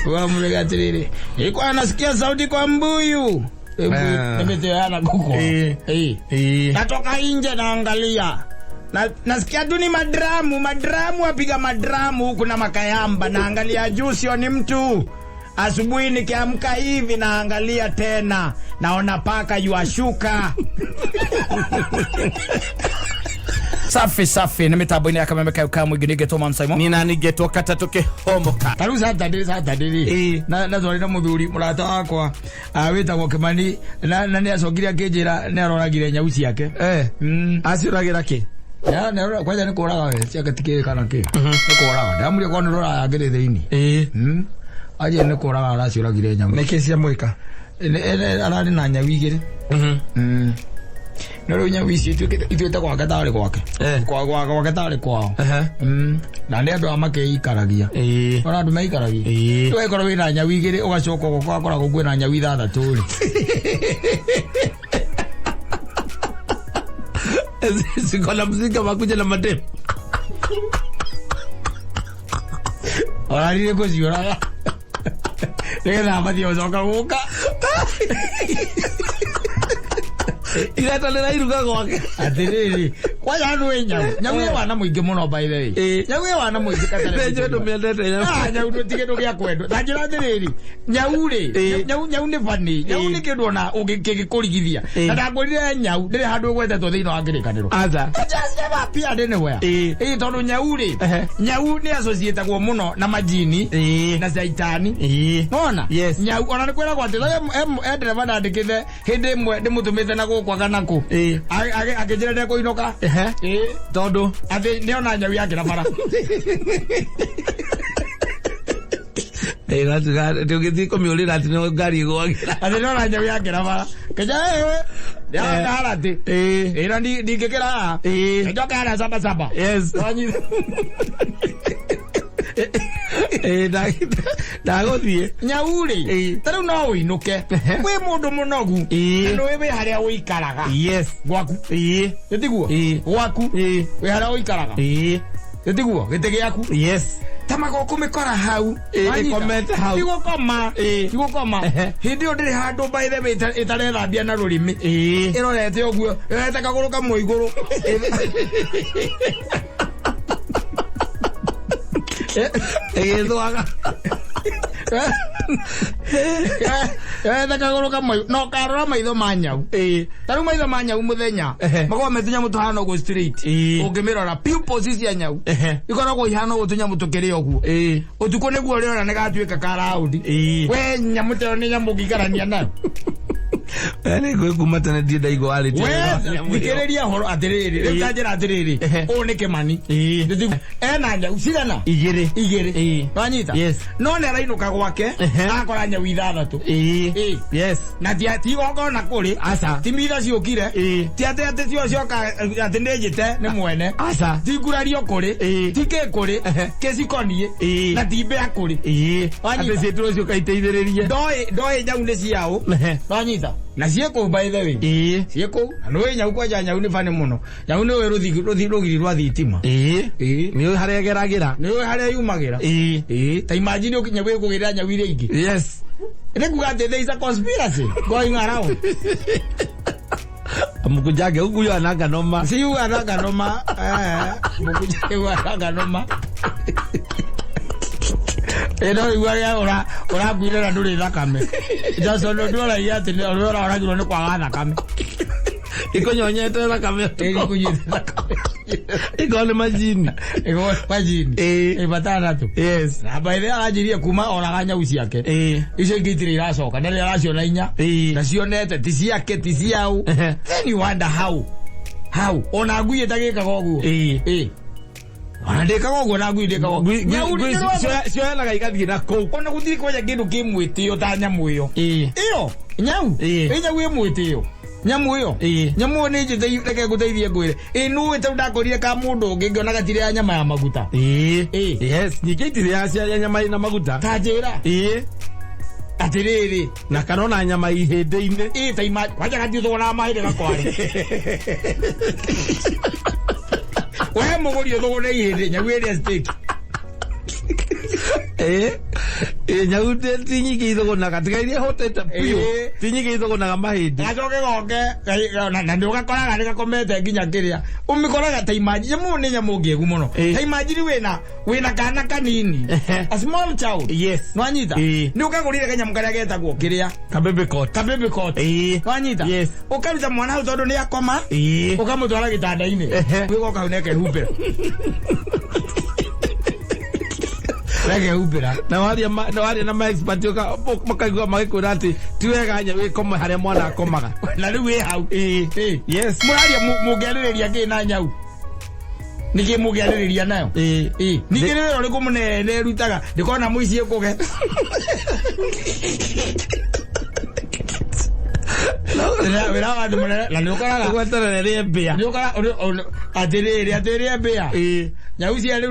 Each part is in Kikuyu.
Wamurega atiriri, nilikuwa nasikia sauti kwa mbuyu. Ah. Nimeteana kuko. Eh. Eh. Natoka nje naangalia. Na, nasikia tu ni madramu, madramu apiga madramu huku na makayamba, naangalia juu sio ni mtu. Asubuhi nikiamka hivi naangalia tena, naona paka yuashuka. Safi safi, nĩ mĩtambo-inĩ ya kameme kayo ka mũingĩ nĩngetwo Man Simon. Nina ningetwo katatũ kĩhomoka. Ta rĩu Saturday Saturday rĩ Ĩĩ. na twarĩ na mũthuri mũrata wakwa wĩtagwo Kĩmani na nĩ acokire akĩnjĩra nĩ aroragire nyau ciake. Eh. Mm. Aciũragĩra kĩ? Ya, nĩ arora kwanja nĩ kũraga we ciake ti kĩ kana kĩ. Nĩ kũraga. Ndamũria kwa nĩ rora yangĩrĩ thĩinĩ. Ĩĩ. Mm. Anjĩra nĩ kũraga araciũragire nyau. Nĩkĩ ciamwĩka? Ararĩ na nyau igĩrĩ. Mm. No rĩu nyau ici ituĩte gwake tarĩ gwake. Eh. Kwa kwa gwake tarĩ kwao. Ehe. Mm. Na nĩ andũ a makĩikaragia. Ĩĩ. Ona andũ maikaragia. Ĩĩ. Ũgagĩkorwo wĩna nyau igĩrĩ ũgacoka ũgakoragwo kwĩna nyau ithathatũ rĩ. Ziko na mzinga makuja na mademu. Orarire kũciũraga. Nĩgetha mathiĩ gũcoka gũka. Iretanĩra iruga gwake. Atĩrĩrĩ, kwanja handũ wĩ nyau. Nyau ĩ wana mũingĩ mũno by the way. Ĩĩ. Nyau ĩ wana mũingĩ katarĩ. Nĩ njũĩ ndũmĩendete nyau. Ah, nyau ndũ ti kĩndũ gĩa kwendwo. Ta njĩra atĩrĩrĩ, nyau rĩ, Ĩĩ. nyau nyau nĩ funny. Nyau Ĩĩ. nĩ kĩndũ ona kĩngĩkũrigithia. Ĩĩ. Na ndakwĩrire nyau ndĩrĩ handũ ĩgwetetwo thĩinĩ wa kĩrĩkanĩro. Aca. It just never appeared anywhere. Ĩĩ. Ĩĩ tondũ nyau rĩ, Ehe. nyau nĩ associatagwo mũno na majini Ĩĩ. na caitani. Ĩĩ. Nona? Yes. Nyau ona nĩ kwĩragwo atĩ e ndereba ndandĩkĩte hĩndĩ ĩmwe ndĩmũtũmĩte na gũkũ kana kũ. Ĩĩ. Akĩnjĩra ndekũinũka. Ehe. Ĩĩ. Tondũ. Atĩ nĩona nyau yakĩra bara. Ĩĩ gatuga ndũngĩthiĩ kũmĩũrĩra atĩ no ngari ĩgwagĩra. Atĩ nĩona nyau yakĩra bara. Kĩnja ewe. Ndĩrona haratĩ. Ĩĩ. Ĩĩ na ndingĩkĩra haha. Ĩĩ. Njoke harĩa saba saba. Yes. Wanyita. Ĩĩ ndagũthiĩ. Nyau rĩ, Ĩĩ. ta rĩu no ũinũke. Wĩ mũndũ mũnogu. Ĩĩ. Na nĩũĩ wĩ harĩa ũikaraga. Yes. Gwaku. Ĩĩ. Gĩtiguo? Ĩĩ. Gwaku. Ĩĩ. Wĩ harĩa ũikaraga. Ĩĩ. Gĩtiguo? Gĩtĩ gĩaku. Yes. Ta magoka ũmĩkora hau. Ĩĩ, Wanyita? ĩkomete hau. Ti gũkoma. Ĩĩ. Ti gũkoma. Ehe. Hĩndĩ ĩyo ndĩrĩ handũ by the way ĩtarethambia na rũrĩmĩ. Ĩĩ. Ĩrorete ũguo. Ĩrorete kagũrũ kamwe igũrũ. Ĩgĩthwaga. Ĩrorete kagũrũ kamwe. Na ũkarora maitho ma nyau. Ĩĩ. Ta rĩu maitho ma nyau mũthenya Ehe. makoragwo me tũnyamũ tũhana ũguo straight. Ĩĩ. Ũngĩmĩrora pupils cia nyau Ehe. ikoragwo ihana ũguo tũnyamũ tũkĩrĩ ũguo. Ĩĩ. Ũtukũ nĩguo ũrĩona nĩ gatuĩka ka raundi. Ĩĩ. We nyamũ ta ĩyo nĩ nyamũ ũngĩikarania nayo. Nĩ ngũĩ kuma tene ndirĩ ndaigua warĩtie We ũhoro wa nyamũ ĩyo. thikĩrĩria ũhoro atĩrĩrĩ rĩu Ĩĩ. ta njĩra atĩrĩrĩ Ehe. ũyũ nĩ Kĩmani. Ĩĩ. Ena nyau cigana? Igĩrĩ. Igĩrĩ. Ĩĩ. Wanyita? Yes. No nĩ arainũka gwake Ehe. akora nyau ithathatũ. Ĩĩ. Ĩĩ. Yes. Na ti ti igongona kũrĩ. Aca. Ti mitha ciũkire. Ĩĩ. Ti atĩ atĩ cio cioka atĩ nĩ njĩte nĩ mwene. Aca. Ti ngurario kũrĩ. Ĩĩ. Ti kĩ kũrĩ. Ehe. Kĩcikoniĩ. Ĩĩ. Na ti mbĩa kũrĩ. Ĩĩ. Wanyita? Atĩ ciĩtirwo ciũka iteithĩrĩrie. Ndoĩ nyau nĩ ciaũ. Ehe. Wanyita? Na ciĩ kũu by the way. Ĩĩ. Ciĩ kũu. Na nĩũĩ nyau kwanja nyau nĩ bani mũno. Nyau nĩũĩ rũgiri rwa thitima. Ĩĩ. Ĩĩ. Nĩũĩ harĩa ĩgeragĩra. Nĩũĩ harĩa yumagĩra. Ĩĩ. Ĩĩ. Ta imagine nyau ĩkũgĩrĩra nyau iria ingĩ. Yes. Nĩ kuga atĩ there is a conspiracy going around. Mkujange huku yo ananga noma. Si yu ananga noma. Mkujange huyu ananga noma. Ĩno igua rĩa ũrakuire na ndũrĩ thakame. Johnson ndũragia atĩ ũrĩa ũroragirwo nĩ kwaga thakame. Ikũnyonyete thakame. Ĩĩ ikunyuĩte thakame. Ĩkorwo nĩ majini. Ĩkorwo nĩ majini. Ĩĩ. Ĩĩ matandatũ. Yes. Na by the way aranjirie kuma oraga nyau ciake. Ĩĩ. Icio ingĩ itirĩ iracoka na rĩrĩa araciona inya. Ĩĩ. Na cionete ti ciake ti ciau. Ehe. Then you wonder how. How? Ona ngui ĩtagĩkaga ũguo. Ĩĩ. Ĩĩ. Ona ndĩkaga ũguo na ngui ndĩkaga ũguo. Nyau Ngui nĩ rwamba- cioyanaga igathiĩ na kũu. Ona gũtirĩ kwanja kĩndũ kĩ mwĩtĩo ta nyamũ ĩyo. Ĩĩ. Ĩyo nyau. Ĩĩ. Ĩ nyau ĩ mwĩtĩo. Nyamũ ĩyo. Ĩĩ. Nyamũ ĩyo nĩ njĩte reke ngũteithie ngwĩre. Ĩ nũĩ tondũ ndakorire ka mũndũ ũngĩ ngĩona gatirĩ nyama ya maguta. Ĩĩ. Ĩĩ. Yes. Ningĩ itirĩaga cia nyama ĩna maguta. Ta njĩra. Ĩĩ. Atĩrĩrĩ. Na kanona nyama ihĩndĩ-inĩ. Ĩ ta ima kwanja gatiĩ thogora mahĩndĩ gakwarĩ. We mũgũri ũthũgũre ihĩndĩ nyau ĩrĩa steak. Ĩĩ. Nyau ti nyingĩ ithũgũnaga tiga iria hotete biũ. Ĩĩ. Ti nyingĩ ithũgũnaga mahĩndĩ. Gacoke goke na nĩ ũgakoraga nĩ gakomete nginya kĩrĩa ũmĩkoraga ta imagine nyamũ nĩ nyamũ ngĩgu mũno. Ĩĩ. Ta imagine wĩna kana kanini, Ehe. a small child. Yes. Nwanyita? Ĩĩ. Nĩ ũkagũrire kanyamũ karĩa getagwo kĩrĩa Kabebe kot. kabebe kot. Ĩĩ. Nwanyita? Yes. Ũkaruta mwana hau tondũ nĩ akoma, Ĩĩ. ũkamũtwara gĩtanda-inĩ. Ehe. Wĩgoka hau nekehumbĩra nekehumbĩra. Na waria na waria na ma expert makaigua magĩkwĩra atĩ ti wega nyau ĩkome harĩa mwana akomaga. Na rĩu wĩ hau. Ĩĩ. Ĩĩ. Yes. Mũraria mũngĩarĩrĩria kĩ na nyau? Nĩkĩ mũngĩarĩrĩria nayo? Ĩĩ. Ĩĩ. Ningĩ nĩ wĩra ũrĩkũ mũnene ĩrutaga ndĩkona mũici ĩkũge? Wĩra wa andũ mũnene na nĩ ũkoraga Ũgweterere rĩe mbĩa. nĩ ũkoraga atĩrĩrĩ atĩrĩ mbĩa. Ĩĩ. Nyau cia rĩu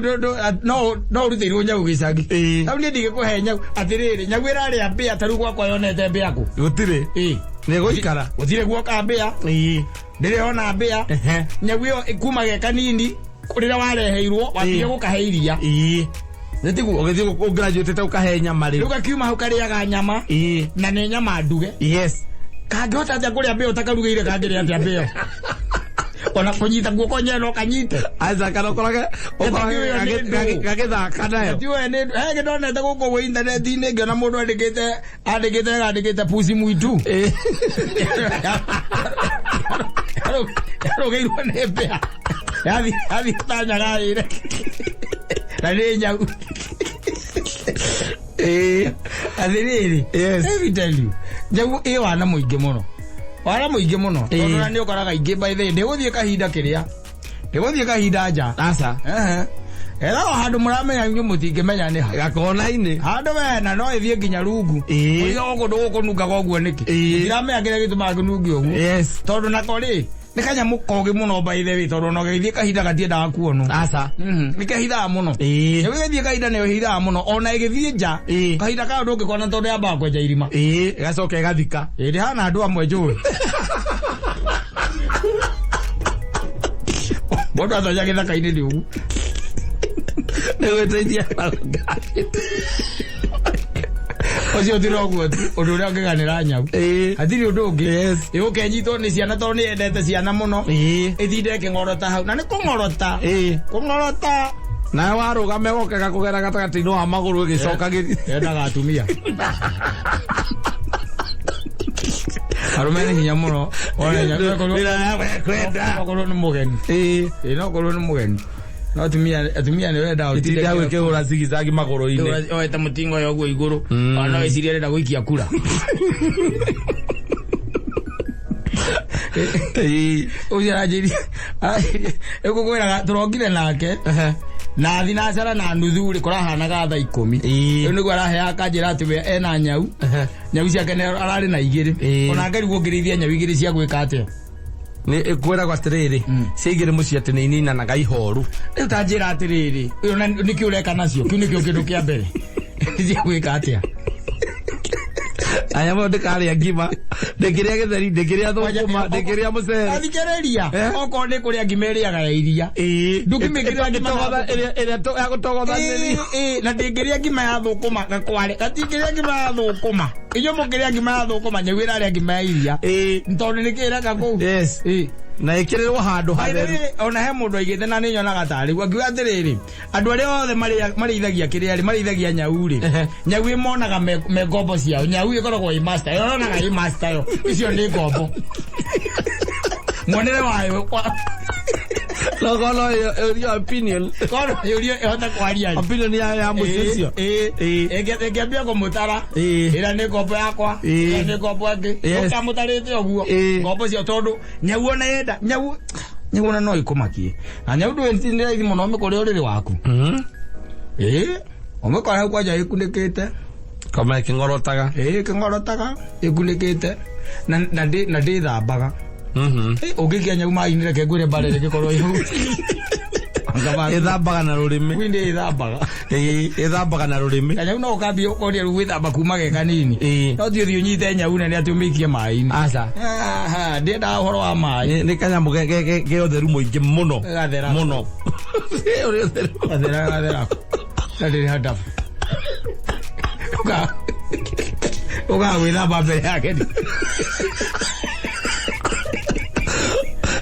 no ũrutĩirwo nyau gĩcagi. Ĩĩ. Hau niĩ ndingĩkũhe nyau atĩrĩrĩ nyau ĩrarĩa mbĩa ta rĩu gwakwa yonete mbĩa kũ? Gũtirĩ. Ĩĩ. Nĩ gũikara. Gũtirĩ guoka mbĩa. Ĩĩ. Ndĩrĩ ona mbĩa. Ehe. Nyau ĩyo kuma ge kanini rĩrĩa wareheirwo wambire Ĩĩ. gũkahe iria. Ĩĩ. Nĩ tiguo? Ũgĩthiĩ ũgraduate ũkahe nyama Rĩu rĩu. gakiuma hau karĩaga nyama Ĩĩ. na nĩ nyama nduge. Yes. Kangĩhota atĩa kũrĩa mbĩa ũtakarugĩire? Kangĩrĩa atĩa mbĩa? Ona kũnyita guoko nyewe no kanyite. Aca kana ũkorage Ĩyo nĩ ndũũ. gagĩthaka nayo. Tiwe nĩ he gĩndonete gũkũ gwĩ intaneti-inĩ ngĩona mũndũ andĩkĩte pusi mwitu. Ĩĩ. Yarũgĩirwo nĩ mbĩa. Yathi tanyaga ĩre. Na nĩ nyau. Ĩĩ. Atĩrĩrĩ. Yes. Let me tell you. Nyau ĩ wana mũingĩ mũno. Wana mũingĩ mũno. Ĩĩ. Tondũ na nĩ ũkoraga ingĩ by the way ndĩgũthiĩ kahinda kĩrĩa. Ndĩgũthiĩ kahinda nja. Aca. Ehe. Ethagwo handũ mũramenya inyuĩ mũtingĩmenya nĩ ha. Gakona-inĩ. Handũ wena no ĩthiĩ nginya rungu. Ĩĩ. Ũiga gũkũ ndũgũkũnungaga ũguo nĩkĩ? Ĩĩ. Ndiramenya kĩrĩa gĩtũmaga kĩnunge ũguo. Yes. Tondũ nako rĩ nĩ kanyamũ kogĩ mũno by the way tondũ ona gagĩthiĩ kahinda gatiendaga kuonwo. Aca. Nĩ kehithaga mũno. Ĩĩ. Nyau ĩgĩthiĩ kahinda nĩ ĩhithaga mũno ona ĩgĩthiĩ nja. Ĩĩ. Kahinda kayo ndũngĩkona tondũ yambaga kwenja irima. Ĩĩ. Ĩgacoka ĩgathika. Ĩĩ ndĩhana andũ amwe njũĩ. Mũndũ atonya gĩthaka-inĩ nĩ ũguo. Nĩ gwĩteithia. Ũcio ti noguo tu ũndũ ũrĩa ũngĩganĩra nyau. Ĩĩ. Hatirĩ ũndũ ũngĩ. Yes. Ĩũke ĩnyitwo nĩ ciana tondũ nĩ yendete ciana mũno. Ĩĩ. Ĩtinde ĩkĩng'orota hau na nĩ kũng'orota. Ĩĩ. Kũng'orota. Nawe warũgame goke gakũgera gatagatĩ-inĩ wa magũrũ ĩgĩcokagĩria. Yendaga atumia. Arũme nĩ hinya mũno. Ona nyau Kwenda. okorwo nĩ mũgeni. Ĩĩ. Ĩĩ no okorwo nĩ mũgeni. No atumia nĩ wendaga Ĩtinde hau ĩkĩhũra zigizagi magũrũ-inĩ. Oete mũtingo ũyũ ũguo igũrũ. Mm. Ona no ĩcirie arenda gũikia kura. Ĩĩ. Ũcio aranjĩria ĩgũkwĩraga tũrokire nake Ehe. na thinacara na nuthu rĩ kũrahanaga thaa 10. Ĩĩ. Rĩu nĩguo araheaga akanjĩra atĩ we ena nyau. Ehe. Nyau ciake nĩ ararĩ na igĩrĩ. Ĩĩ. Ona ngarigwo ngĩrĩithia nyau igĩrĩ cia gwĩka atĩa. Nĩ ĩkwĩragwo atĩrĩrĩ cia igĩrĩ mũciĩ atĩ nĩ ininanaga ihoru. Rĩu ta njĩra atĩrĩrĩ ũyũ na nĩkĩ ũreka nacio? Kĩu nĩkĩo kĩndũ kĩa mbere. Nĩ cia gwĩka atĩa? Aya mo ndĩkarĩa ngima ndĩkĩrĩa gĩtheri ndĩkĩrĩa thũkũma ndĩkĩrĩa mũcere. Athikĩrĩria. Eh? Okorwo nĩ kũrĩa ngima ĩrĩaga ya iria. Ĩĩ. Ndũkĩmĩkĩrĩra ngima na Ĩtogotha- ĩrĩa ya gũtogothanĩrio. Ĩĩ, ĩĩ, na ndĩngĩrĩa ngima ya thũkũma gakware gatingĩrĩa ngima ya thũkũma. Inyuĩ mũkĩrĩa ngima ya thũkũma nyau ĩrarĩa ngima ya iria. Ĩĩ. Tondũ nĩkĩ ĩreka kũu? Yes. Ĩĩ. Na ĩkĩrĩrwo handũ hatheru. Atĩrĩrĩ, ona he mũndũ aigĩte na nĩ nyonaga tarĩ guo akiuga atĩrĩrĩ andũ arĩa othe marĩithagia kĩrĩa rĩ marĩithagia nyau rĩ Ehe. nyau ĩmonaga me ngombo ciao. Nyau ĩkoragwo ĩ master yo yonaga ĩ master yo icio nĩ ngombo muonere wayo No kono ĩyo opinion. Korwo yũrio ĩhote kwaria rĩ. Opinion ya mũciĩ ũcio. Ĩĩ, Ĩĩ. ĩngĩambia kũmũtara Ĩĩ. ĩra nĩ ngombo yakwa Ĩĩ. ĩra nĩ ngombo ĩngĩ Yes. ũkamũtarĩte ũguo Ĩĩ. ngombo cio tondũ nyau ona yenda nyau ona no ĩkũmakie na nyau ndũĩ nĩ raithi mũno ũmĩkore ũrĩrĩ waku. Mhm. Ĩĩ ũmĩkore hau kwanja ĩkunĩkĩte. Koma ĩkĩng'orotaga. Ĩĩ ĩkĩng'orotaga ĩkunĩkĩte na ndĩthambaga. Mhm. Ĩ, ũngĩikia nyau maĩ-inĩ reke ngwĩre mbare rĩngĩkorwo ĩ hau. Ĩthambaga na rũrĩmĩ. Ngui nĩ ĩthambaga. Ĩĩ, ĩthambaga na rũrĩmĩ. Kanyau no ũkambia ũkoria rĩu gwĩthamba kuma ge kanini. Ĩĩ. No ti ũthiĩ ũnyite nyau nene atĩ ũmĩikie maĩ-inĩ. Aca. Aha, ndiendaga ũhoro wa maĩ. Nĩ kanyamũ ke ũtheru mũingĩ mũno. Gathera. Mũno. Ũrĩ ũtheru. Gathera gathera. Na ndĩrĩ handabu. Uka Ũgagwĩthamba mbere yake.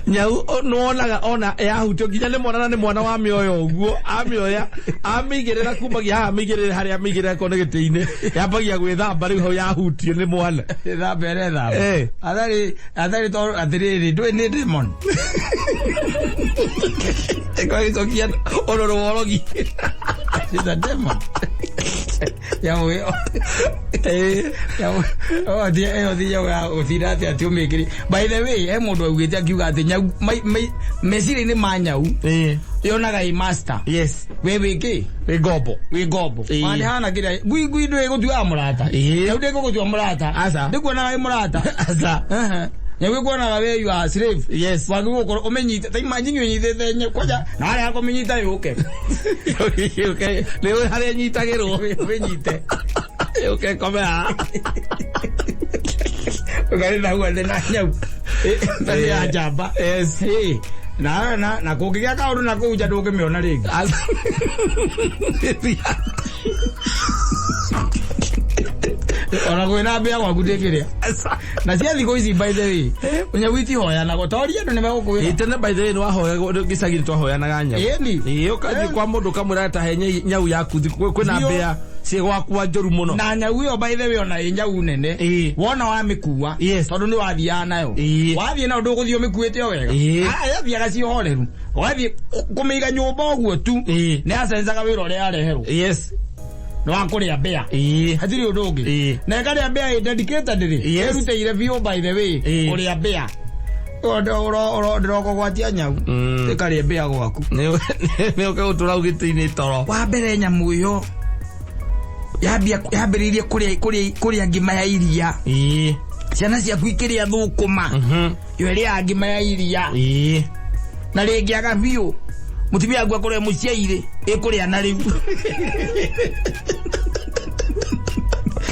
Nyau nĩwonaga ona yahutio nginya nĩ mwana, na nĩ mwana wa mĩoyo ũguo amĩoya amĩigĩrĩra kumagia haha amĩigĩrĩre harĩa amĩigĩrĩra korwo nĩ gĩtĩ-inĩ, yambagia gwĩthamba rĩu hau yahutio nĩ mwana. Ĩthamba ĩrethamba. Eh. Athari athari to atĩrĩrĩ, ndũĩ nĩ demon. Ĩgagĩcokia ũrũrũ wa ũrogi. She's a demon. Nyamũ ĩyo. Nyamũ ĩyo ĩyo ti nyamũ ya gũtinda atĩ atĩ ũmĩkĩri. By the way, he mũndũ augĩte akiuga atĩ nyau meciria-inĩ ma nyau yonaga ĩ master. We wĩ kĩ? Wĩ ngombo. Wĩ ngombo. Wandĩ hana kĩrĩa ngui ngui ndũĩ gũtuaga mũrata. Nyau ndĩgũgũtua mũrata. Aca. Ndĩkuonaga wĩ mũrata. Aca. Ehe. Nyau ĩkuonaga we you are slave. Wagĩrĩirwo gũkorwo ũmĩnyite ta imagine ũnyitĩte nyau kwanja na warega kũmĩnyita yũke. Yũke nĩ ũĩ harĩa ĩnyitagĩrwo. Ũmĩnyite. Yũke kome haha. Ũkarĩ na guothe na nyau. Ta nĩ ya njamba. Na kũngĩgĩa kaũndũ na kũu nja ndũngĩmĩona rĩngĩ. Aca. Ona kwĩna mbĩa gwaku ndĩngĩrĩa. Aca. Na cia thikũ ici, by the way, nyau itihoyanagwo toria andũ nĩmegũkwĩra. Ĩ, tene by the way nĩwahoyagwo gĩcagi-inĩ, twahoyanaga nyau. Ĩni. Ĩ, ũkathiĩ kwa mũndũ ũkamwĩra ta he nyau yaku kwĩna Biũ. mbĩa ciĩ gwakwa njũru mũno. Na nyau ĩyo, by the way, ona ĩ nyau nene, wona wamĩkua, tondũ nĩ wathiaga nayo, wathiĩ nayo ndũgũthiĩ ũmĩkuĩte o wega. Ah, yathiaga ciĩ horeru, wathiĩ kũmĩiga nyũmba ũguo tu, nĩ yacenjaga wĩra ũrĩa yareherwo. Nĩ wa kũrĩa mbĩa. Hatirĩ ũndũ ũngĩ. Na ĩkarĩa mbĩa ĩ dedicated rĩ, ĩrutĩire biũ, by the way, kũrĩa mbĩa. Ndĩrokũgwatia nyau ĩkarĩa mbĩa gwaku. Nĩ ũke gũtũra gĩtĩ-inĩ toro. Wa mbere, nyamũ ĩyo yambia yambĩrĩirie kũrĩa kũrĩa kũrĩa ngima ya iria. Ciana ciaku ikĩrĩa thũkũma, yo ĩrĩaga ngima ya iria. Na rĩngĩaga biũ, mũtumia waku akorwo e mũciairĩ, ĩkũrĩa na rĩu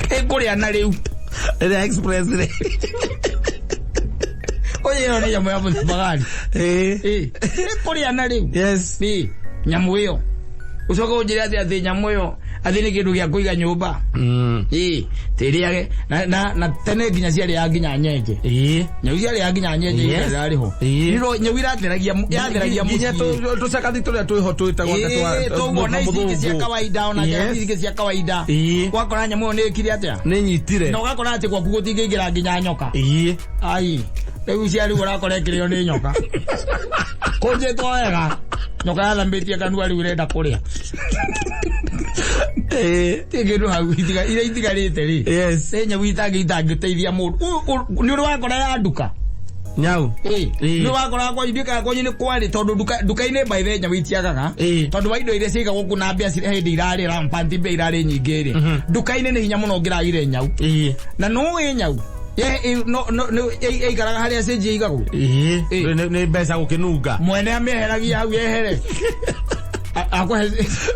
ĩkũrĩa na rĩu. Ĩrĩa express rĩ. Ũyũ ĩyo nĩ nyamũ ya mũthemba gani? Ĩkũrĩa na rĩu. Ĩ, nyamũ ĩyo ũcoke ũnjĩre atĩ nyamũ ĩyo atĩ nĩ kĩndũ gĩa kũiga nyũmba. Ĩ, tĩrĩage na tene nginya ciarĩaga nginya nyenje. Nyau ciarĩaga nginya nyenje. Irarĩ ho. Rĩro nyau iratheragia, yatheragia Nginya mũciĩ. Tũcakathi tũrĩa twĩho twĩtagwo anga Toguo na ici ingĩ cia kawaida, ona njagathi ingĩ cia kawaida. Wakora nyamũ ĩyo nĩ ĩkire atĩa? Nĩ nyitire. Na ũgakora atĩ gwaku gũtingĩingĩra nginya nyoka. Ai, rĩu cia rĩu ũrakora ĩkĩrĩo nĩ nyoka kũnjĩtwo wega, nyoka yathambĩtie kanua rĩu ĩrenda kũrĩa. Ti kĩndũ hau iria itigarĩte rĩ. Nĩ nyau itangĩteithia mũndũ. Nĩ ũrĩ wakora ya nduka? Nyau. Nĩ wakora kwanyu ndikaga kwanyu nĩ kwarĩ tondũ nduka-inĩ, by the way, nyau itiagaga tondũ wa indo iria ciigagwo kuna mbĩa hĩndĩ irarĩ rampant, mbĩa irarĩ nyingĩ rĩ, nduka-inĩ nĩ hinya mũno ũngĩragire nyau. Na nũĩ nyau ĩikaraga harĩa cĩnji ĩigagwo. Nĩ mbeca gũkĩnunga. Mwene amĩeheragia hau yehere. Akũhe.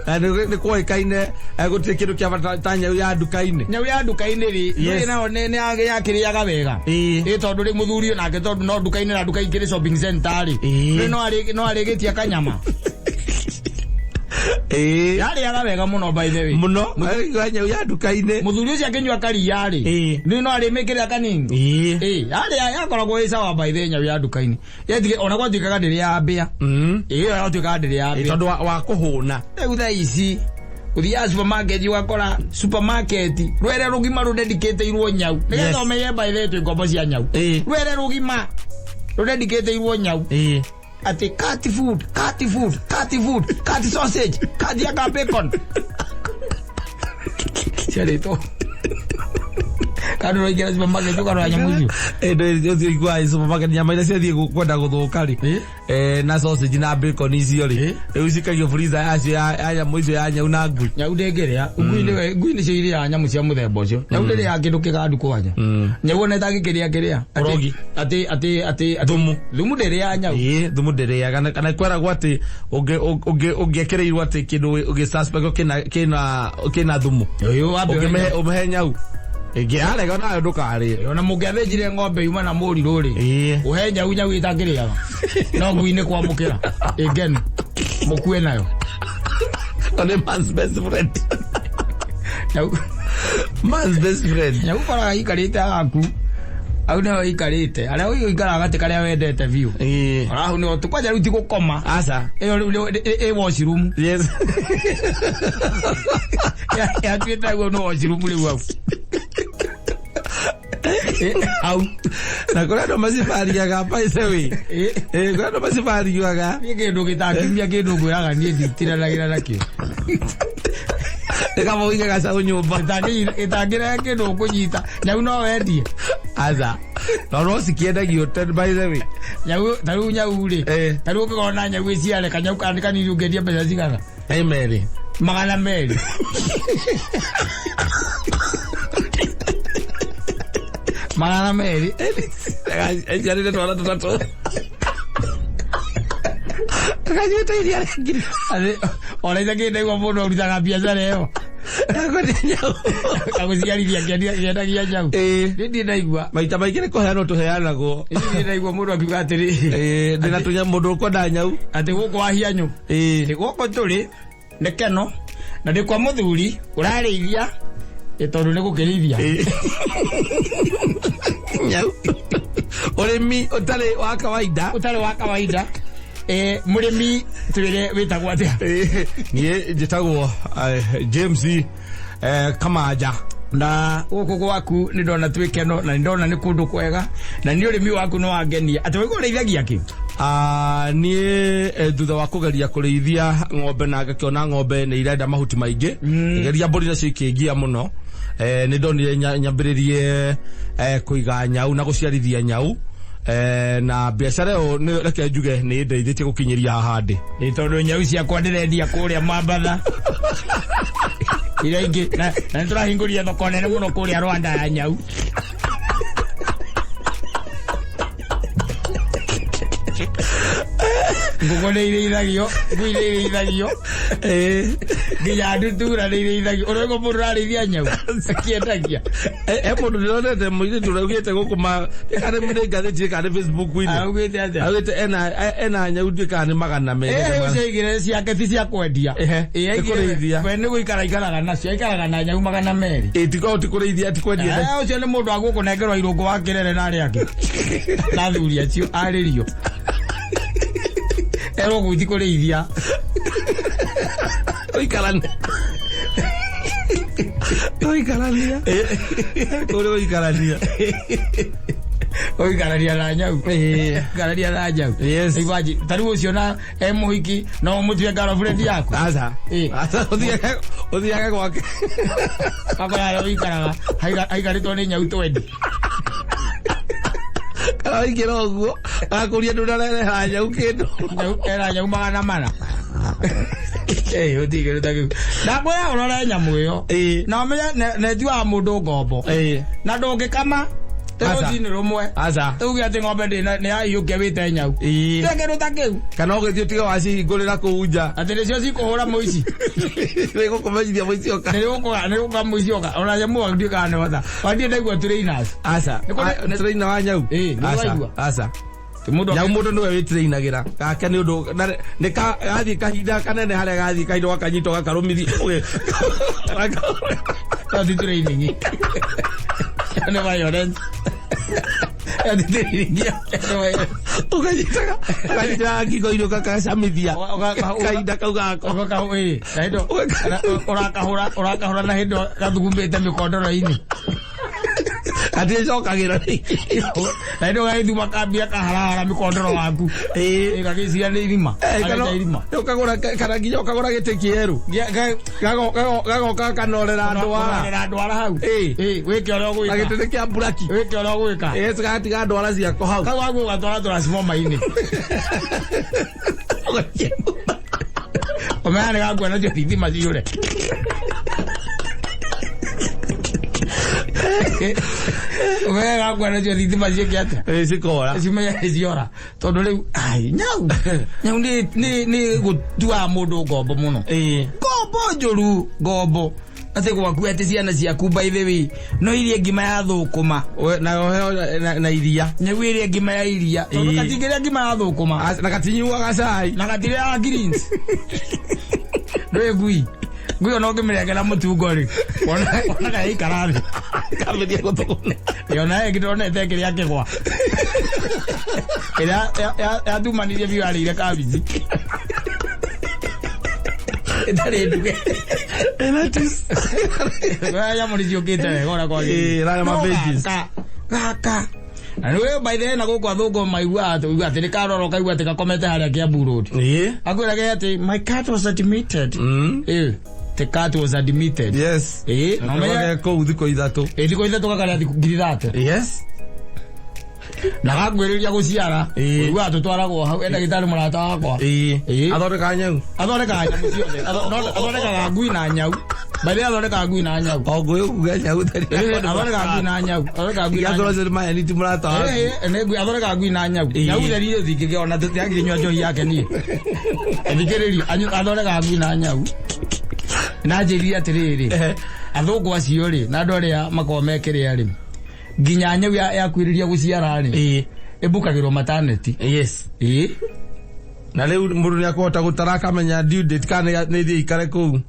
Na nĩ kwoĩkaine gũtirĩ kĩndũ kĩa bata ta nyau ya nduka-inĩ. Nyau ya nduka-inĩ rĩ, nĩ nayo nĩ yakĩrĩaga wega. Ĩ, tondũ rĩ mũthuri nake, tondũ no nduka-inĩ na nduka ikĩrĩ shopping center rĩ, rĩ no arĩgĩtia kanyama. Yarĩaga wega mũno, by the way. Mũno. Nyau ya nduka-inĩ. Mũthuri ũcio akĩnyua karia rĩ, nĩ no arĩmĩkĩrĩra kanini. Ĩ, yarĩa yakoragwo ĩ sawa, by the way, nyau ya nduka-inĩ yetige ona gwatuĩkaga ndĩrĩ ya mbĩa. Ĩ, ĩyo yatuĩkaga ndĩrĩ ya mbĩa. Tondũ wa kũhũna. Rĩu thaa ici ũthiaga supermarket, ũgakora supermarket rwere rũgima rũdedicatĩirwo nyau nĩgetha ũmenye, by the way, twĩ ngombo cia nyau. Rwere rũgima rũdedicatĩirwo nyau, atĩ cat food, cat food, cat food, cat sausage, cat aka bacon ciarĩtwo kandũ roingĩra supermarket ũkarora nyamũ icio. Ũcio iguaga supermarket nyama iria ciathiĩ kwenda gũthũka rĩ, na sausage na bacon icio rĩ, rĩu cikagio freezer yacio ya nyamũ icio ya nyau na ngui. Nyau ndĩngĩrĩa ngui, nĩwe ngui nĩcio irĩaga nyamũ cia mũthemba ũcio. Nyau ndĩrĩaga kĩndũ kĩgandu kwanja. Nyau ona ĩtangĩkĩrĩa kĩrĩa Ũrogi. atĩ Thumu. Thumu ndĩrĩaga nyau. Ĩĩ, thumu ndĩrĩaga kana kweragwo atĩ ũngĩekĩrĩirwo atĩ kĩndũ ũgĩ suspect kĩna thumu, Ũyũ wambe ũngĩmĩhe ũmĩhe nyau ĩngĩ yarega nayo ndũkarĩe. Ona mũngĩathĩnjire ng'ombe yuma na mũrirũ rĩ, ũhe nyau, nyau ĩtangĩrĩaga no ngui nĩ kwamũkĩra ĩngenu mũkue nayo. Na nĩ man's best friend. Nyau. Man's best friend. Nyau ũkoraga ikarĩte haku au nĩho ikarĩte harĩa ũikaraga gatĩ karĩa wendete biũ. Ĩĩ. Orahu nĩho tu kwanja rĩu ti gũkoma. Aca. Ĩyo rĩu ĩ washroom. Yes. Yatuĩte guo nĩ washroom rĩu hau. Hau. Na kũrĩ andũ macibariaga by the way. Ĩ. Ĩĩ, kũrĩ andũ macibariaga. Niĩ kĩndũ gĩtangiumia kĩndũ ngwĩraga niĩ nditiranagĩra nakĩo. Nĩ kaba ũige gacaũ nyũmba. Ĩtangĩrehe kĩndũ ũkũnyita. Nyau no wendie. Aca. No no cikĩendagio by the way. Nyau ta rĩu nyau rĩ. Eh. Ta rĩu ũngĩkorwo na nyau ĩciare kanyau kandi kanini ũngĩendia mbeca cigana? Ĩ merĩ. 200. 200. Eciarĩte twana tũtatũ. Gacĩte iria rĩa ngiri. Atĩ ona ithe ndaigua mũndũ arutaga biacara ĩyo. Akwendia nyau. Agũciarithia akĩendagia nyau. Ĩĩ. Niĩ ndirĩ ndaigua. Maita maingĩ nĩ kũheanwo tũheanagwo. Niĩ ndirĩ ndaigua mũndũ akiuga atĩrĩ. Ĩĩ, ndĩna tũnya mũndũ ũkwenda nyau. Atĩ gũkũ wahianyũ. Ĩĩ. Nĩ gũkũ tũrĩ nĩ keno na nĩ kwa mũthuri ũrarĩithia ĩ tondũ nĩ gũkĩrĩithia. Nyau. Ũrĩmi ũtarĩ wa kawaida. Ũtarĩ wa kawaida. Mũrĩmi twĩre wĩtagwo atĩa? Ĩĩ, niĩ njĩtagwo James Kamanja. Na gũkũ gwaku nĩ ndona twĩ keno na nĩ ndona nĩ kũndũ kwega na nĩ ũrĩmi waku nĩ wangenia. Atĩ waigua ũrĩithagia kĩ? Niĩ thutha wa kũgeria kũrĩithia ng'ombe na ngakĩona ng'ombe nĩ irenda mahuti maingĩ, ngĩgeria mbũri nacio ikĩngia mũno. Nĩ ndonire nyambĩrĩrie kũiga nyau na gũciarithia nyau. Na biacara ĩyo nĩ reke njuge nĩ ĩndeithĩtie gũkinyĩria haha ndĩ. Nĩ tondũ nyau ciakwa ndĩrendia kũrĩa Mambatha. Iria ingĩ na nĩ tũrahingũrire thoko nene mũno kũrĩa Rwanda ya nyau. Ngũkũ nĩ irĩithagio, ngui nĩ irĩithagio, nginya ndutura nĩ irĩithagio. Ũraigua mũndũ ũrarĩithia nyau akĩendagia. He mũndũ ndĩronete mũirĩtu ũraugĩte gũkũ ma kana nĩ ngathĩti kana nĩ Facebook-inĩ. Araugĩte atĩa? Araugĩte ena nyau ndiũĩ kana nĩ 200. Ũcio aigire ciake ti cia kwendia. Ehe, Ĩ, nĩ aigire kũrĩithia. we nĩ gũikara aikaraga nacio, aikaraga na nyau 200. Ĩ, ti ti kũrĩithia, ti kwendia. Ũcio nĩ mũndũ wa gũkũnengerwo irũngũ wa kĩrere na arĩa angĩ. Na athuri acio arĩrio. Erwo kũu ti kũrĩithia. Ũikarania. Ũikarania. Kũrĩ ũikarania. Ũikarania na nyau. Ũikarania na nyau. Yes. Imagine, ta rĩu ũcio na e mũhiki no ũmũtue girlfriend yaku. Aca. Ĩ. Aca, ũthiage gwake. Akora harĩa ũikaraga, aikarĩtwo nĩ nyau twendi. Kana waingĩra ũguo, agakũria ndũrarehera nyau kĩndũ. Nyau, ena nyau 400. Ũtige rĩu ta kĩu. Ndakwĩra ũrore nyamũ ĩyo. Ĩ. Na ũmenye nĩ njuaga mũndũ ngombo. Ĩ. Na ndũngĩkama Aca. rũcinĩ rũmwe. Aca. Tuge atĩ ng'ombe nĩ yaiyũkia wĩte nyau. Ĩ. Tiga kĩndũ ta kĩu. Kana ũgĩthiĩ ũtige wacihingũrĩra kũu nja. Atĩ nĩcio cikũhũra mũici. Nĩ gũkũmenyithia mũici oka. Nĩ gũka mũici oka. Ona nyamũ ĩyo ndiũĩ kana nĩ hota. Ona ndirĩ ndaigua trainers. Aca. Nĩ kũrĩ- Nĩ trainer wa nyau. Ĩ, nĩ Aca, waigua? aca. Mũndũ Nyau mũndũ nĩwe wĩtrainagĩra. Gake nĩ ũndũ na nĩ gathiĩ kahinda kanene harĩa gathiĩ kahinda gakanyitwo gakarũmithio. Ĩyo ti training. Ĩyo nĩ violence. Ĩyo ti training. Ĩyo nĩ violence. Ũkanyitaga ngingo-inĩ ũgakacamithia. Kahinda kau gako. Ũrakahũra na hĩndĩ gathugumbĩte mĩkondoro-inĩ. Gaticokagĩra rĩngĩ. Na hĩndĩ ũgagĩthuma kambia kaharahara mĩkondoro waku. Ĩ. Gagĩciria nĩ irima. Kana Karenja irima. ũkagũra kana nginya ũkagũra gĩtĩ kĩerũ. Gagoka kanorera ndwara. Kũnorera ndwara hau. Ĩ. Ĩ, wĩke ũrĩa Na ũgwĩka. gĩtĩ nĩ kĩa mburaki. Wĩke ũrĩa ũgwĩka. Ĩ, cigatiga ndwara ciako hau. Kau waguo ũgatwara transformer-inĩ. Ũmenya nĩ gakua nacio thitima ciũre. Ũmenya gakua nacio thitima ciĩke atĩa? Ĩ, cikora. Cimenya nĩ ciora. Tondũ rĩu ai nyau nyau nĩ gũtuaga mũndũ ngombo mũno. Ĩ. Ngombo njũru ngombo. Atĩ gwaku atĩ ciana ciaku by the way no irie ngima ya thũkũma. We, na ũheo na iria. Nyau ĩrĩe ngima ya iria. Tondũ Ĩ. gatingĩrĩa ngima ya thũkũma. Aca, na gatinyuaga cai. Na gatirĩaga greens. Ndũĩ ngui. Ngui ona ũngĩmĩrengera mũtungo rĩ, wonaga yaikara thĩ. Kambĩrĩria gũthũgũna. Yona ĩngĩ ndonete kĩrĩa kĩgwa. Ĩrĩa yathumanirie biũ yarĩire kabici. Ĩtarĩ nduge. Nyamũ nĩ ciũkĩte wega ũrĩa kwagĩrĩire. Ĩĩ, raya ma No veggies. gaka, gaka. Na nĩ by the way na gũkũ athũngũ maiguaga atĩ atĩ nĩ karora ũkaigua atĩ gakomete harĩa Kiambu Road. Ĩĩ. Akwĩraga atĩ my cat was admitted. Ĩĩ, the cat was admitted. Yes. Ĩĩ, na ũmenye Ũmenye kũu thikũ 3. ĩĩ, thikũ 3 gakarĩa thikũ 30,000. Yes. Na gakwĩrĩria gũciara. Ĩĩ. Ũiguaga tũtwaragwo hau e ndagĩtarĩ mũrata wakwa. Ĩĩ. Ĩĩ. Athondekaga nyau. Athondekaga nyamũ ciothe. Athondekaga ngui na nyau. By the way, athondekaga ngui na nyau. O ngũyũ kuga nyau theri. Ĩĩ, athondekaga ngui na nyau. Athondekaga ngui na nyau. Igakorwo cio nĩ maheni ti mũrata waku. Ĩĩ, nĩ ngui athondekaga ngui na nyau. Ĩĩ. Nyau theri ĩthingĩkĩ ona tũtiangĩnyua njohi yake niĩ. Thikĩrĩria, athondekaga ngui na nyau. Na njĩrire atĩrĩrĩ, Ehe. athũngũ acio rĩ, na andũ arĩa makoragwo mekĩrĩa rĩ, nginya nyau yakuhĩrĩria gũciara rĩ, Ĩĩ. ĩmbukagĩrwo maternity. Yes. Ĩĩ. Na rĩu mũndũ nĩ akũhota gũtara akamenya due date kana nĩ ĩthiĩ ikare kũu.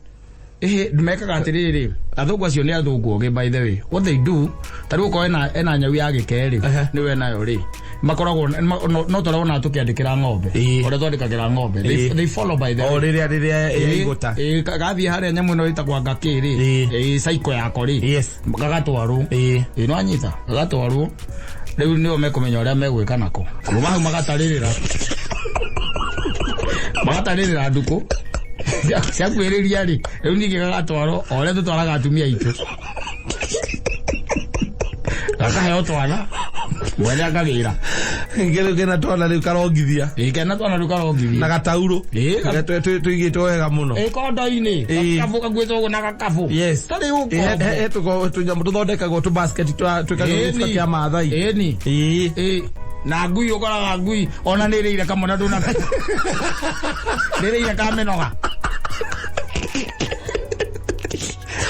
Ĩhĩ, mekaga atĩrĩrĩ, athũngũ acio nĩ athũngũ ogĩ, by the way. What they do, ta rĩu okorwo ena nyau ya gĩke rĩ, Ehe. nĩwe nayo rĩ, makoragwo no tũrona tũkĩandĩkĩra ng'ombe. Ĩĩ. Ũrĩa twandĩkagĩra ng'ombe. They, Ĩĩ. they follow by the O way. rĩrĩa rĩrĩa yaigũta. Ĩĩ, gathiĩ harĩa nyamũ ĩno ĩtagwo ngakĩ rĩ, Ĩĩ. ĩĩ, cycle yako rĩ, Yes. gagatwarwo. Ĩĩ. Ĩĩ, nĩwanyita, gagatwarwo. Rĩu nĩo mekũmenya ũrĩa megwĩka nako. Kuma hau magatarĩrĩra. Magatarĩrĩra ndukũ. Ciakuhĩrĩria rĩ, rĩu ningĩ gagatwarwo o ũrĩa tũtwaraga atumia aitũ. Gakaheo twana, mwene akagĩra. Kĩrĩ kĩna twana rĩu karongithia. Ĩĩ, kena twana rĩu karongithia. Na gataurũ. Ĩĩ, Tũigĩtwo wega mũno. Ĩĩ, kondo-inĩ. Ĩĩ. Gakabũ kakuĩtwo ũguo na gakabũ. Yes. Tarĩ Ĩĩ, ũkombo. he tũnyamũ tũthondekagwo tũ basket twĩkagĩrwo gĩcuka Ĩni. kĩa Maathai. Ĩni. Ĩĩ. Ĩĩ. Na ngui ũkoraga ngui ona nĩ ĩrĩire kamwe na ndũnamenya. Nĩ ĩrĩire kamĩnoga.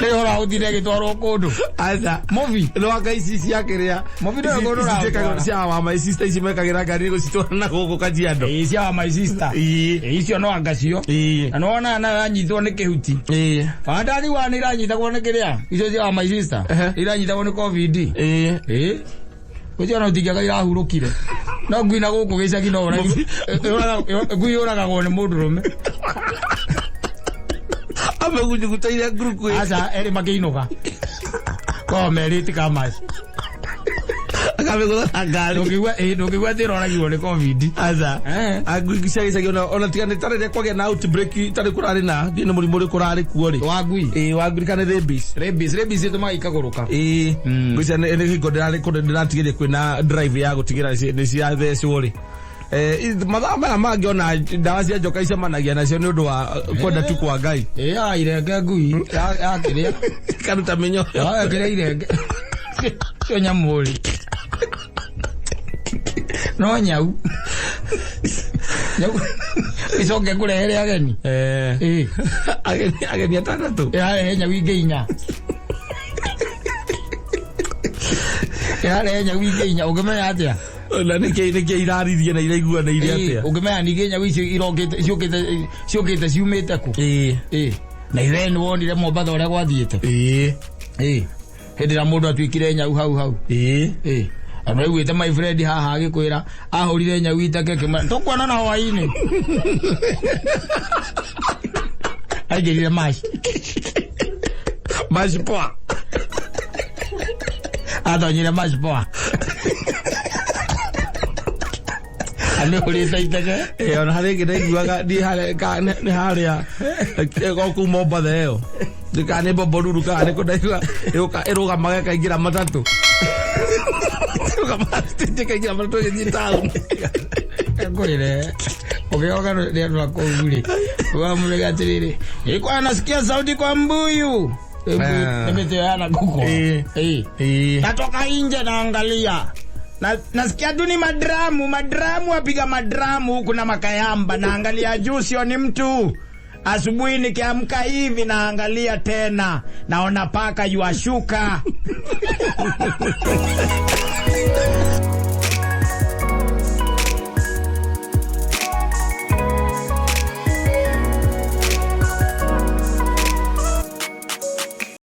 Nĩ ũhoro wa gũtinda ĩgĩtwarwo kũndũ. Aca. Mũbi. Nĩ waka ici cia kĩrĩa. Mũbi ndũĩ kũndũ Ici ũratwara. ciĩkagĩrwo cia wa my sister ici mekagĩra ngari gũcitwara na gũkũ Kajiado. Ĩĩ, cia wa my sister. Ĩĩ. Ĩĩ, icio no anga cio. Ĩĩ. Na nĩwona nayo yanyitwo nĩ kĩhuti. Ĩĩ. Bandari wa nĩ iranyitagwo nĩ kĩrĩa. Icio cia wa my sister. Ehe. Iranyitagwo nĩ COVID. Ĩĩ. Ĩĩ. Ũcio no ũtingĩaga irahurũkire. No ngui na gũkũ gĩcagi no ũragi. Ngui yũragagwo nĩ mũndũrũme. Amĩgunyugutaire nguruku ĩyo. Aca erĩ makĩinũka. Korwo merĩ tikamaci. Akamĩgũtha na ngari. Ndũngĩigua ĩĩ, ndũngĩigua atĩ ĩroragirwo nĩ COVID. Aca. Eh. Ngui cia gĩcagi ona tiga nĩ tarĩ rĩrĩa kwagĩa na outbreak tarĩ kũrarĩ na ndiũĩ nĩ mũrimũ ũrĩkũ ũrarĩ kuo rĩ. Wa ngui. Ĩĩ, wa ngui kana rabies. Rabies, rabies ĩtũmaga ikagũrũka. Ĩĩ. Mm. Ngui cia nĩ hingo ndĩrarĩ kũndũ ndĩratigĩria kwĩna drive ya gũtigĩra nĩ ciathecwo rĩ. Mathaa maya mangĩ ona ndawa cia njoka icemanagia nacio nĩ ũndũ wa kwenda tu kwa Ngai. Ĩĩ, ya irenge ngui ya kĩrĩa. Karuta mĩnyoyo. Ya kĩrĩa irenge. Cio nyamũ rĩ. No nyau. Nyau. Icoke kũrehere ageni. Eh. Ĩĩ. Ageni atandatũ. Ĩrarehe nyau ingĩ 4. Ĩrarehe nyau ingĩ 4. Ũngĩmenya atĩa? Na nĩkĩ iraririe na iraiguanĩire Ĩĩ, atĩa? ũngĩmenya ningĩ nyau icio irokĩte ciũkĩte ciumĩte kũ? Ĩĩ. Ĩĩ. Na ithe nĩ wonire Mombatha ũrĩa gwathiĩte. Ĩĩ. Ĩĩ. Hĩndĩ ĩrĩa mũndũ atuĩkire nyau hau hau. Ĩĩ. Ĩĩ. Andũ aiguĩte my friend haha agĩkwĩra ahũrire nyau itake kĩmwe. Tũkuonana hwaĩ-inĩ. Aingĩrire maci. Maci poa. Atonyire maci poa. Amĩhũrĩte iteke. Ĩĩ, ona harĩ ĩngĩ ndaiguaga ndiĩ harĩa nĩ harĩa o kũu Mombatha ĩyo. Kana nĩ Bombolulu kana nĩ kũ ndaigua ĩũka ĩrũgamaga ĩkaingĩra matatũ. Ĩrũgamaga stage ĩkaingĩra matatũ ĩgĩthiĩ taũni. Ngwĩre ũgĩoka nĩ andũ a kũu rĩ, ũkamũrega atĩrĩrĩ, nilikuwa nasikia sauti kwa mbuyu. Ah. Nĩ mĩtĩ ya na kuko. Ĩĩ. Ĩĩ. Ĩĩ. Natoka nje naangalia. Nasikia tu ni madramu, madramu apiga madramu huku na makayamba, naangalia juu sio ni mtu. Asubuhi nikiamka hivi naangalia tena, naona paka yuashuka.